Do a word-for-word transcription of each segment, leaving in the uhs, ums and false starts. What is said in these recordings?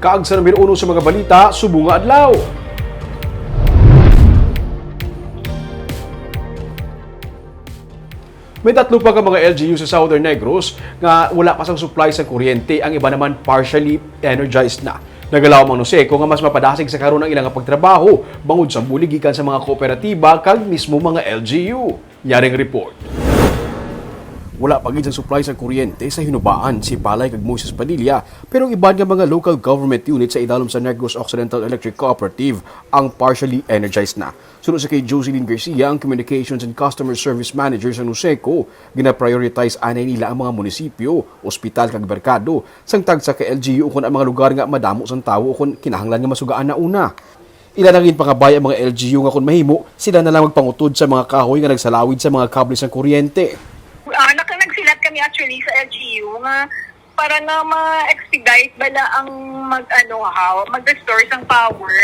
Kag sa numero uno sa mga balita subong nga adlaw. May tatlo pa ka mga L G U sa Southern Negros nga wala pa sang supply sa kuryente, ang iba naman partially energized na. Nagalaom ang Nuseco nga mas mapadasig sa karon ang ilang pagtrabaho bangod sa bulig gikan sa mga kooperatiba kag mismo mga L G U. Yaring report. Wala pa gid sang supply sa kuryente sa Hinubaan, Sipalay kag Moises Padilla, pero ang iban nga mga local government unit sa idalom sa Negros Occidental Electric Cooperative ang partially energized na. Suno sa kay Jocelyn Garcia, ang Communications and Customer Service Manager sa Nuseco, gina-prioritize anay nila ang mga munisipyo, ospital kag merkado, sang tagsa ka L G U ukon ang mga lugar nga madamo sang tawo ukon kinahanglan nga masugaan na una. Ila na ginpangabay ang mga L G U nga kon mahimo, sila na lang magpangutod sa mga kahoy nga nagsalawid sa mga kable sang kuryente. Ah, naka-, nagsilat kami actually sa L G U nga para nga ma-expedite bala ang mag-, ano, ha, mag-restore sang power.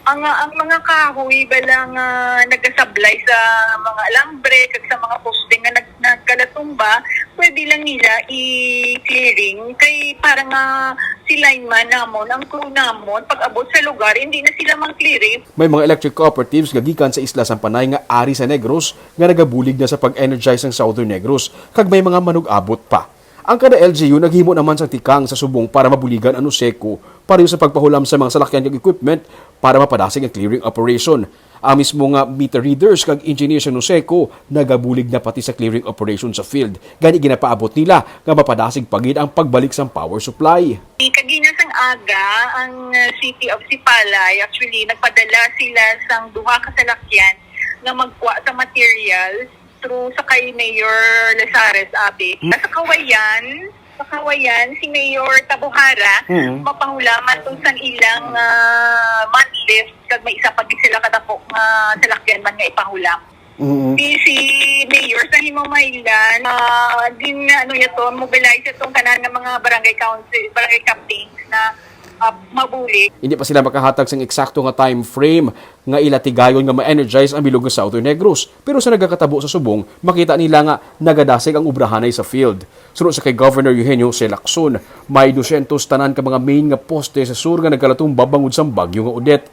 Ang, ang mga kahoy bala nga nagasablay sa mga alambre kag sa mga poste nga nag-, nagkalatumba, pwede lang nila i-clearing kay para nga si lineman namon, ang crew namon, pag-abot sa lugar, hindi na sila mang-clearing. May mga electric cooperatives nga gikan sa isla sang Panay nga ari sa Negros nga nagabulig na sa pag-energize sang Southern Negros, kag may mga manug-abot pa. Ang kada L G U naghimo naman sang tikang sa subong para mabuligan ang Nuseco pareho sa pagpahulam sa mga salakyan kag equipment para mapadasig ang clearing operation. Ang mismo nga meter readers kag engineer sa Nuseco nagabulig na pati sa clearing operation sa field. Gani ginapaabot nila nga mapadasig pa gid ang pagbalik sang power supply. Kagina sang aga, ang, uh, City of Sipalay, actually, nagpadala sila sang duha ka salakyan nga magkuha sa materials through sa kay Mayor Lazares, abi. Hmm. Sa Kawayan, sa Kawayan, si Mayor Tabuhara, Mm. mapahulaman tong sang ilang, ah, month lift, kag may isa pa gid sila kadako nga salakyan man nga ipahulam. Mm. Si, si Mayor sa Himamaylan, ah, din, ano, yato, mobilize itong tanan nga mga barangay council, barangay captains na, ah, mabulig. Hindi pa sila makahatag sang eksakto nga time frame nga ila tigayon nga ma-energize ang bilog nga Southern Negros. Pero sa nagakatabo sa subong, makita nila nga nagadasig ang obrahanay sa field. Suno sa kay Governor Eugenio Jose Lacson, may dusyentos tanan ka mga main nga poste sa sur nga nagkalatumba bangod sang Bagyo nga Odette.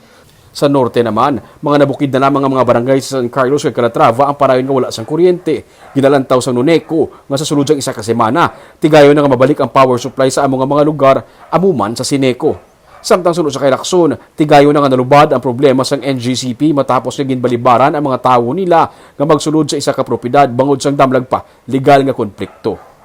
Sa norte naman, mga nabukid na lamang ang mga barangay sa San Carlos kag Calatrava ang parayon nga wala sang kuryente. Ginalantaw sang Nuseco nga sa sulod sang isa ka semana, tigayon na nga mabalik ang power supply sa amo nga mga lugar, amo man sa Sineco. Samtang suno sa kay Lacson, tigayon na nga nalubad ang problema sang N G C P matapos nga ginbalibaran ang mga tawo nila nga magsulod sa isa ka propiedad bangod sang damlag pa legal nga konplikto.